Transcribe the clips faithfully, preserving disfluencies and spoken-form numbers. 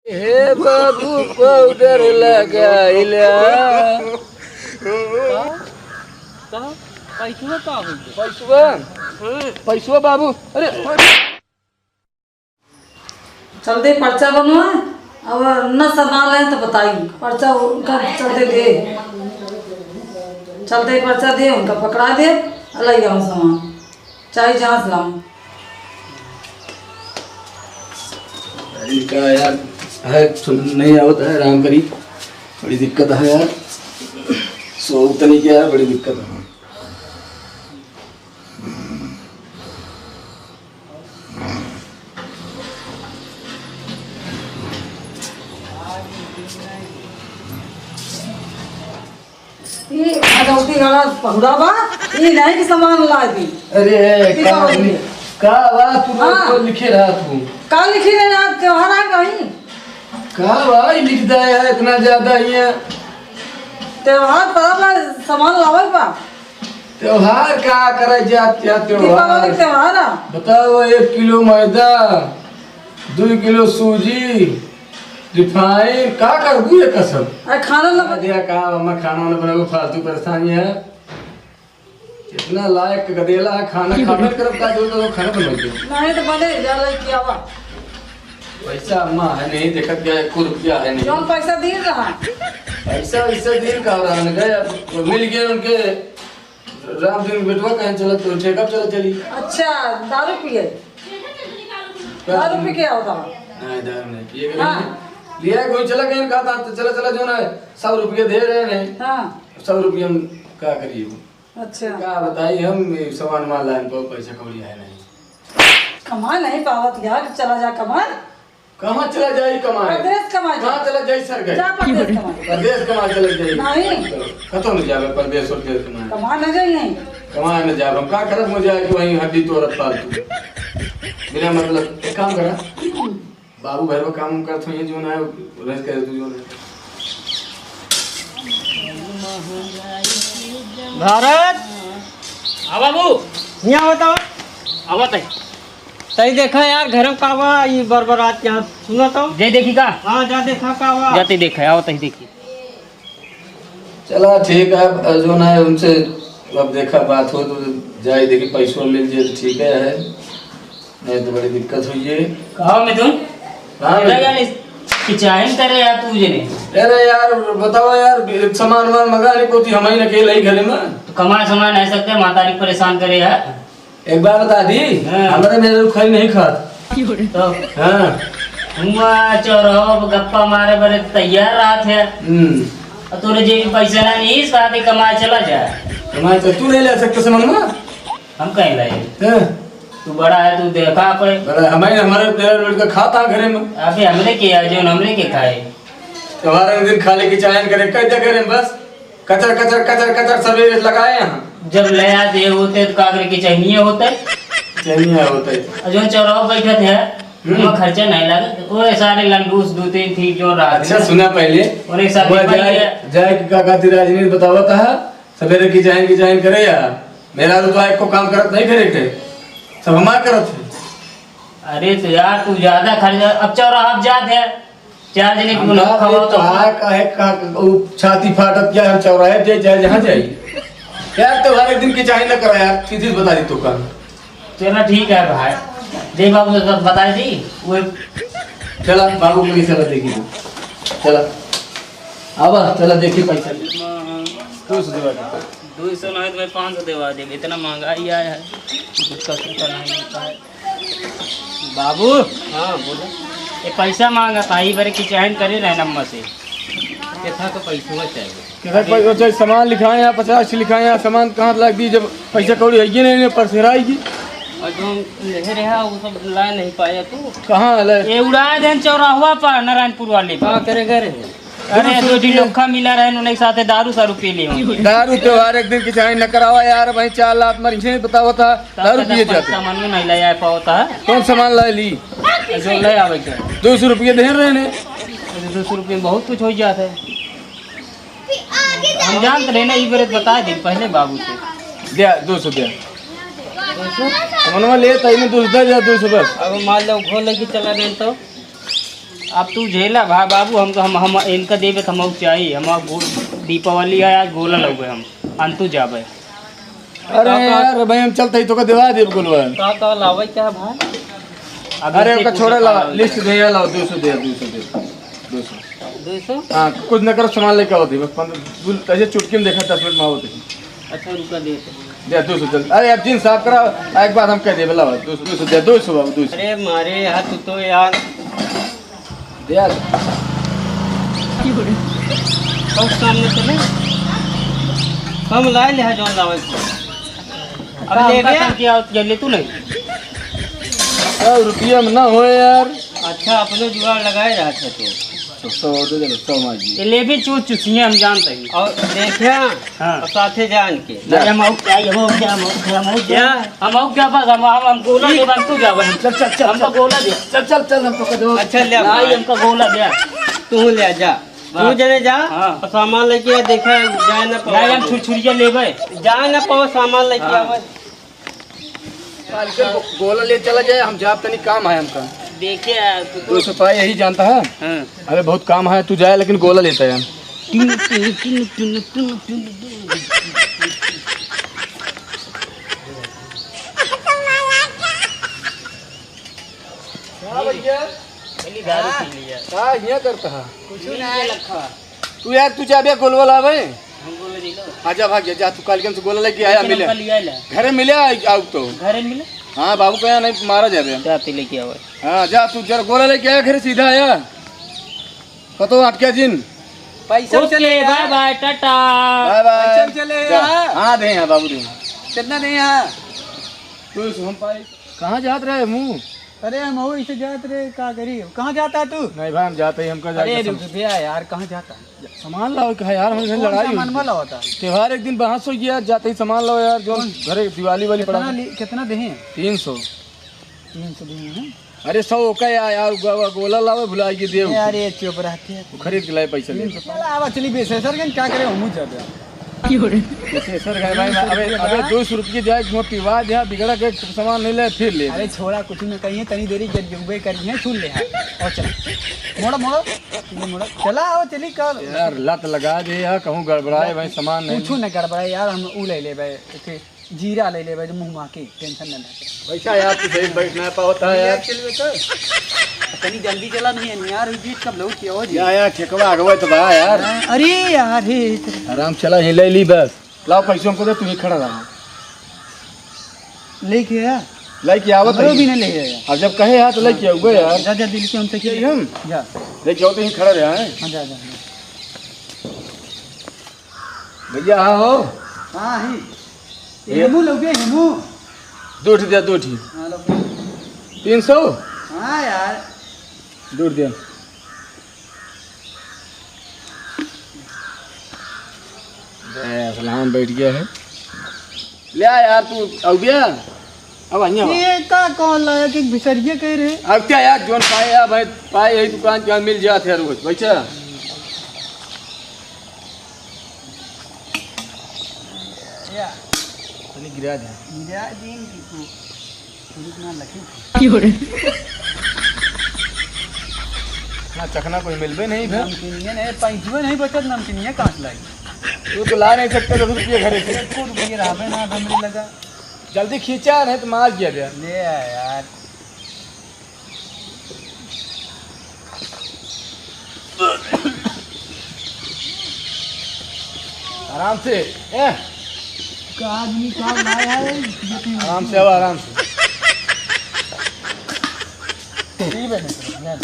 हे बाबू, पाउडर लगाइला। का? का? पैसवा का होई? पैसवा? हाँ। पैसवा बाबू, अरे। चल दे पर्चा बनवा, अब न सामान लाए तो बताई। पर्चा उनका चल दे दे। चल दे पर्चा दे, उनका पकड़ा दे, अलग जाओ सामान। चाहे जांच लाऊं। अरे का यार, है, सुन, नहीं आवत है, आराम करी। बड़ी दिक्कत है यार, सो तनी क्या है, बड़ी दिक्कत है। ई भगवती गड़ा पहुड़ा बा, ई नहीं कि सामान ला दी। अरे, ई का का हो गई? का बा, तू हाँ। तो लिखे रहा तू। का लिखे रहे आज त्योहार आ गई? का बा, ई लिख दे है इतना ज्यादा ही है। त्योहार परब ला सामान लावल बा। त्योहार का करे जात, क्या त्योहार? दीपावली त्योहार आ। बताओ, एक किलो मैदा, दू किलो सूजी, रिफाइन, का करबू ये कसम? अरे खाना ना आ दिया का, हमें खाना ना बनाबू, फालतू परेशानी है। इतना लायक गदेला है, खाना खाबे करब का, जो तो खाना बनबे। नहीं तो बने, जा लइके आवा। पैसा अम्मा है नहीं, देखत गया, एको रुपया है नहीं। जौन पैसा दे रहा। पैसा वैसा दिन का रहा न गए, अब मिल गए उनके राम सिंह बेटवा कहें चलत तो ठेका चल चली। अच्छा, दारू पिए? का? दारू पी के आवत हवा? नहीं, दारू नहीं पिए के हाँ। नहीं। लिया कोई चला गए, कहा था, तो चला, चला, जो ना है, सौ रुपये दे रहे हैं। हाँ। सौ रुपये हम का करिए? अच्छा। का बताई हम, ये सामान वामान लाइन पर पैसा कौड़ी है नहीं। कमा नहीं पावत यार, चला जा कमा। कहाँ चला जाई कमाए? परदेस कमाए जा। कहाँ चला जाई सर गए? जा परदेस कमाए। परदेस कमाए चला जाई। नहीं। कतौ न जावे परदेस और देस कमाए। कमाए न जाई नहीं। कमाए न जावे। हम का करब, मुझे आके वहीं हड्डी तोड़त फालतू। बिना मतलब, एक काम करा। बाबू भैरव काम करत होइए जो ना, रह कर तू जो ना। भारत। हाँ बाबू। यहाँ बताओ। आवत है। तई देखा यार, घर में का बा, ई बरबरात के यहाँ सुना तो। जय देखी का? हाँ, जा देखा का बा। जाते देखा, आवत है देखी। चला ठीक है, अब जो ना है उनसे अब देखा बात हो तो जाए देखी, पैसों मिल जाए तो ठीक है, है। नहीं तो बड़ी दिक्कत हुई है। कहो मिथुन। हाँ, बेटा, मिथुन। यार, इस किचाइन करे यार तू जने। अरे यार, बताओ यार, सामान वामान मंगा नहीं पोती, हम ही अकेले ही घरे में। तो कमाए समाए नहीं सकते, मातारी परेशान करे यार। एक बात बता दी, हाँ। हमारे मेरे खाई नहीं खात। तो हाँ। हुआ चौराहो पे गप्पा मारे बरे तैयार रहत है। हम्म। और तोरे जेब में पैसा ना नहीं, इस बात कमाए चला जाए। कमाए तो तू नहीं ले सकते सामान में? हम कहीं लाए? हाँ। तू बड़ा है, तू देखा पे। बड़ा, हमारे, हमारे तेरा लड़का खाता घरे में। अबे हमरे के है, जो हमरे के खाए। त्योहार के दिन खाली किचाइन करे, कई जगह करे बस। कचर, कचर, कचर, कचर सबेरे लगाए हैं। जब ले आते होते तो का करे किचाइनिए होते? किचाइनिए होते। और जो चौराहो बैठे थे, हम्म। वहाँ खर्चा नहीं लगा। वो सारे लंडूस दो तीन थी जो रात अच्छा, में। सुना पहले। और एक साथ वहाँ भाई जाए, है। जाए के का कहती राजनीति बतावत है। सबेरे किचाइन, किचाइन करे या मेहरारू तो एको काम करत नहीं करे के, सब हमार करत है। अरे तो यार, तू ज्यादा खर्च, अब चौराहा अब जात है, चार जने की हम लोग कहा, खवाओ तो तो। कहा, काहे का, उ छाती फाटत क्या, हम चौराहे जाए, चाहे जहाँ जाए। यार, त्योहार एक दिन किचाइन न करा यार, सीधी बता दी तो का। चला ठीक है भाई, जय बाबू तो बता दी, वो चला, बाबू के चला देखी, चला। आवा, चला देखी पैसा। दो सौ देवा दे। दो सौ नहीं तो मैं पाँच सौ देवा दे, इतना महंगाई आया है, कुछ कर सकता नहीं होता है। बाबू। हाँ, बोलो। ये पैसा मांगा था, ई बारे किचाइन करे रहे नम्बर से। कितना तो पैसा चाहिए? कितना पैसा चाहिए? सामान लिखाए यहाँ, पचास ठे लिखाए यहाँ, सामान कहाँ लाग दी जब पैसा कौड़ी है ये नहीं, नहीं, परसेराई की। और जो हम ले रहे हैं, वो सब ला नहीं पाया तू। कहाँ ले? ये उड़ाए देन चौराहवा पर, नारायणपुर वाले पर। हाँ, करे, करे। अरे, दो दो सौ रुपये। लोखा मिला रहे, उन्हें साथे दारू सारू पी ली होंगे। दारू त्योहार एक दिन किचाइन न करावा यार, भाई चार लात मार, इसे नहीं बतावा था, दारू पिए जाते। सामान में नहीं ले आ पावता है। कौन सामान ला ली? जो ले आवे के। दो सौ रुपये दे रहे ने। अरे, दो सौ रुपये में बहुत कुछ हो जाता है। हम जानते रहे ना, ई बारे बता दे पहले बाबू से। दे, दो सौ दे। दो सौ? मनवा ले, तई में दो सौ दे, दो सौ बस। अब मान लो, घोल लेके चला गए तो? अब तू झेला भा बाबू, हम, हम, हम इनका देबे त हम चाहिए, हम गो-, दीपावली है, आज गोला लउबे हम, अंतु जाबे। अरे का, का? यार भाई, हम चलते ही तो का देवा देब गोलवा। का, का लावे क्या भाई? अरे, ओका छोड़ा, ला, list दे, या लाओ, दो सौ दे, दो सौ दे, दो सौ। दो सौ? हाँ, कुछ न करो, सामान लेके आओ, बस पन्द्रह, दू-, ऐसे चुटकी में देखा, दस मिनट में आओ, देखो। अच्छा, रुका, दे दे। दे, दो सौ जल्दी। अरे, अब जींस साफ करा, एक बात हम कह दे, लाओ, दो सौ, दो सौ दे, दो सौ बाबू, दो सौ। अरे, मारे यार, तू तो यार। दे यार। बहुत काम में चले। हम लाए ले, जौन लावे को। अब का, ले हमका गया। काम किया, ये ले तू नहीं। सौ रुपया में ना हो यार। अच्छा, अपने जुगाड़ लगाए रहा था तू। सौ, सौ दे दे, सौ मार दिए। ये ले भी चूस चुसिए, हम जानते हैं। और देखिया, हाँ। और साथे जान के। नहीं, हम आउक क्या, हम आउक क्या, हम आउक क्या, हम आउक क्या? क्या? हम आउक क्या बस, हम, हम, हम गोला दे, हम तू जा, हम। चल, चल, चल, हमका चल। गोला दे। चल, चल, चल, हमको दो। अच्छा, ले, नहीं, भाई। हमका गोला दे। तू ले जा। बस। तू जने जा, हाँ। और सामान लेके आ, देखा, जाए ना पाओ। नहीं, हम छुरछुरिया लेबे। जाए ना पाओ, सामान लेके हाँ। आवे। काल के गो-, गोला ले चला जाए, हम जाब तनी काम है हमका। देखिए, आप तो दो सौ पाए यही जानता है। हाँ। अरे बहुत काम है, तू जाए लेकिन गोला लेता है। हाँ भैया। पहली दारू पी लिया। का हियाँ करता है? कुछ नहीं। तू यार, तू जा बे गोलवा लावे। हम गोला नहीं लो। हाँ, जा भाग जा, जा, तू कालिकन से गोला लेके आया, लेकिन मिले। हम कल लिया ला। घरे मिले, आ-, आउ तो। घरे मिले? हाँ, बाबू कहा नहीं, मारा जाबे। जा, तू लेके आवे। हाँ, जा, तू जरा गोला लेके आया, घरे सीधा आया। कतो अटके जिन। पैसा ओके, चले बाय बाय, टाटा। Bye bye. पैसा चले जा। हाँ। हाँ, दे यहाँ, बाबू दे यहाँ। कितना दे यहाँ? तू इस हम पाई। कहाँ जात रहे मुँह? अरे, हम और इसे जात रहे, का करी? कहाँ जाता है तू? नहीं भाई, हम जाते ही, हमका अरे, जाके रुक सम- बे यार, कहाँ जाता है? सामान लाओ, कहा यार, हम घर कौन लड़ाई सामान हुई। वाला होता है? त्योहार एक दिन बहास हो गया, जाते ही सामान लाओ यार, जो कौन? घरे दिवाली वाली पड़ा कितना था। ली-, कितना दे हैं? तीन सौ। तीन सौ दे हैं? अरे, सौ का यार, यार, गो-, गोला लावे, भुला के देव। यार, ये चुप रहते हैं। वो खरीद के लाए पैसा दे। तीन सौ। चला, आवा, चली, बेसेसर गन क्या करे, हमू जाबे। की हो रे? विशेषर गए भाई, अबे, अबे, दो सौ रुपये जाए, घुमा पिवा दे, बिगड़ा के सामान नहीं ले, फिर ले। अरे छोड़ा, कुछ न कहिए, तनी देरी जब जुबे करी है, सुन ले है। और चल, मोड़ा, मोड़ा, ये मोड़ा, चला आओ, चली कर। यार, लत लगा दे यार, कहूँ गड़बड़ाए भाई, सामान नहीं। कुछ न गड़बड़ाए यार, हम ऊ ले ले भाई, ओके, जीरा ले ले भाई, जो मुँह माँ के, tension न ले। वैसा यार, तू सही बैठ ना पावता है यार। चल बेटा, तनी जल्दी चला, नहीं यार, बीच कब लौट के हो जी। या, या, ठेकवा अगवा तो बा यार। अरे यार, हे। आराम चला, ही ले ली बस। लाओ पैसों को दे, तू ही खड़ा रहा। लेके आ। लेके आवत हमरो है। भी नहीं ले आया। अब जब कहे यार तो लेके आऊंगा यार। जा, जा, दिल के हमसे ये खेल। हम? जा। लेके आओ तो ही खड़ा रहा है। हाँ, जा, जा, जा। भैया, हाँ हो? हाँ, ही। ये हेमू लौके, हेमू। दो ठी दे, दो ठी। हाँ, लो। तीन सौ? हाँ यार। दो ठी दे। बे, सलाम बैठ गया है। ले आ यार तू, अउबिया। अब आइए, अब। ये का कौन लाया कि भिसरिया कह रहे? अब क्या यार, जोन पाए यार भाई, पाए यही दुकान के मिल जात है रोज, वैसा। या। तनी गिरा दे। गिरा दे इनकी को। थोड़ी ना लगी। की हो रे? ना चखना कोई मिलबे नहीं फिर। नमकीनिया नहीं, पैंतीस नहीं बचत, नमकीनिया कहाँ से लाई? तू तो ला नहीं सकते दस रुपये घरे से। एक रुपये रहबे ना, हमरे लगा। जल्दी खींचा, नहीं तो मार दिया गया। ले आ यार। आराम से, ए। का आदमी का लाया है, ये भी आराम से आओ, आराम से। पी बे नहीं, नहीं।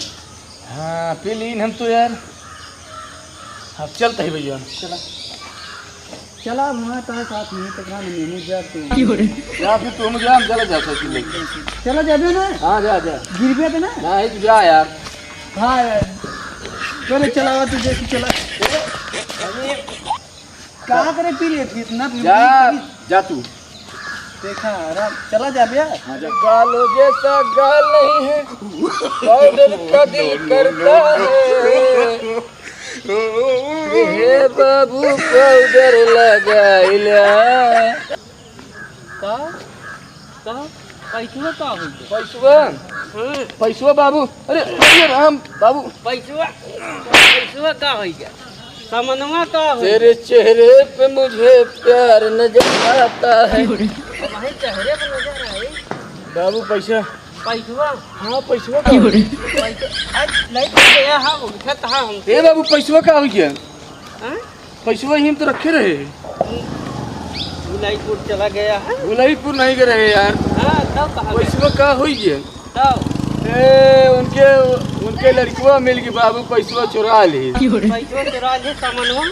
हाँ, पी लीन हम तो यार। अब चलते ही भैया। चला। चला, वहाँ का साथ में टकरा में नहीं जा तू। या फिर तुम जा, हम चला जा साइकिल लेके। चला जा दे ना। हाँ, जा, जा। गिर गया था ना? नहीं, तू जा यार। हाँ यार। चलो, चलावा तू, जैसे चला। कहाँ करे पी लिए थे इतना? जा, जा तू। देखा, आराम, चला जा भैया। हाँ, जा। गालो जैसा गाल नहीं है, पाउडर का दिल करता है। हे बाबू, पाउडर लगाइला। का? का? पैसवा का होई? पैसवा? हाँ। पैसवा बाबू, अरे, अरे राम बाबू। पैसवा, पैसवा का होई गया? समनवा का होई तेरे गया? चेहरे पे मुझे प्यार नजर आता है। तुम्हारे चेहरे पे नजर आए। बाबू, पैसा। पैसवा? हाँ, पैसवा का होई? पैसा, आज नहीं तो गया, हाँ, उठा तो हाँ हम। ए बाबू, पैसवा का होई गया? हाँ? पैसवा यहीं तो रखे रहे। गुलाईपुर चला गया है। गुलाईपुर नहीं गए रहे यार। हाँ, तब कहाँ गए? पैसवा का होई गया? तब? ए, उनके, उनके लड़कवा मिल गई बाबू, पैसवा चुरा ली। पैसवा चुरा ली, सामानवा?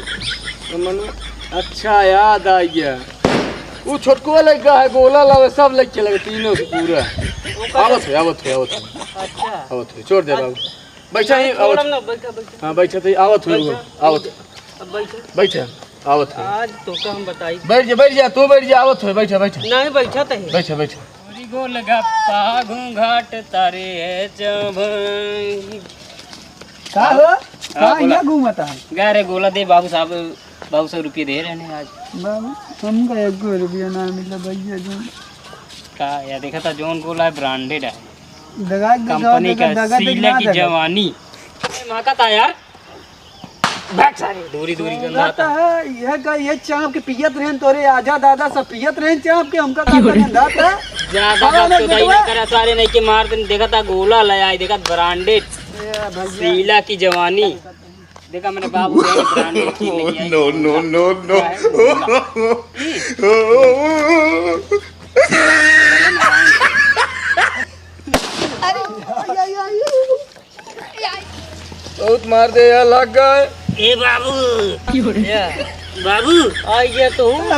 सामानवा? अच्छा, याद आ गया। वो छोटकवा लड़का है, गोला लावे, सब लेके लगे, तीनों से पूरा। वो कहाँ? आवत है, आवत है, आवत है। अच्छा। आवत है, छोड़ दे बाबू। बैठा ही, छोड़म आवत। ना, बैठा, बैठा। हाँ, बैठा तो ही, आवत हो, बैठा। आवत। अब बैठा। बैठा, आवत हो। आज तो का हम बताई। बैठ जा, बैठ जा, तू बैठ जा, आवत हो, बैठा, बैठा। नहीं, बैठा तो ही। बैठा, बैठा। गोलगप्पा घूंघट तारे है जब। का हो? हाँ, का बोला। यहाँ घूमता है? गा रे गोला दे बाबू साहब, बाबू सौ रुपये दे रहे हैं आज। बाबू, हमका एक रुपया ना मिला भैया जी। का यार, देखा था जौन गोला है, ब्रांडेड है। दगा के कंपनी दगा, का दगा, दगा, सीला दगा, की दगा। जवानी। ए, माँ का था यार। बैठ सारे, दूरी, दूरी गंदा गंदा था। था, यह का, ये चाप के पियत रहन तोरे आजा दादा सब पियत रहन चाप के, हमका का गंदा था। ज्यादा बात तो दई ना करा सारे, नहीं के मार दिन। देखा था गोला ले आई, देखा ब्रांडेड ए, भैया। सीला की जवानी। देखा मैंने बाबू के ब्रांडेड की नहीं आई। No, no, no, no। अरे, अरे, अरे, अरे। बहुत मार दे यार, लग गए। ए बाबू। या। बाबू। आ गया तो हूँ।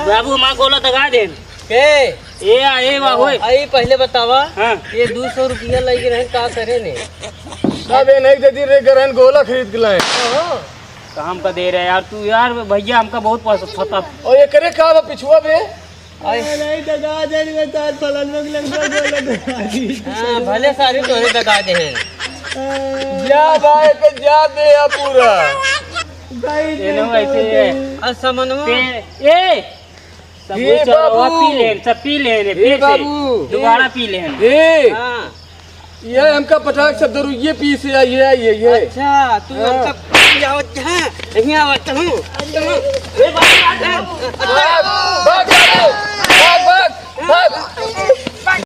बाबू, हमारा गोला दगा दे। के? ए आ, ए बा, होए। आई पहले बतावा। हाँ। ये दो सौ रुपया लग रहे, का करे ने? सब ये नहीं दे दी रे, गरहन गोला खरीद के लाए। ओहो। काम का दे रहे यार तू, यार भैया, हमका बहुत पसंद था। और ये करे का बा पिछुआ बे? अरे नहीं, दगा दे रे, तार फलन में लंबा बोला दगा दी। हाँ, भले सारे तोरे दगा दे हैं। जा भाई, पे जा दे या पूरा। भाई, ये नो ऐसे है। आ, समनवा। पे, ए! सब ये वही चोरवा बाबू। पी लेन, सब पी लेन, ये फिर से। बाबू। दोबारा पी लेन। ए! हाँ। ये हमका पटाक सब दरुइये पी से आई है, ये, ये। अच्छा, तू हाँ। हमका पी आवत है, यहीं आवत हूँ। ए, भाग, भाग, भाग। भाग, भाग, भाग, भाग, भाग।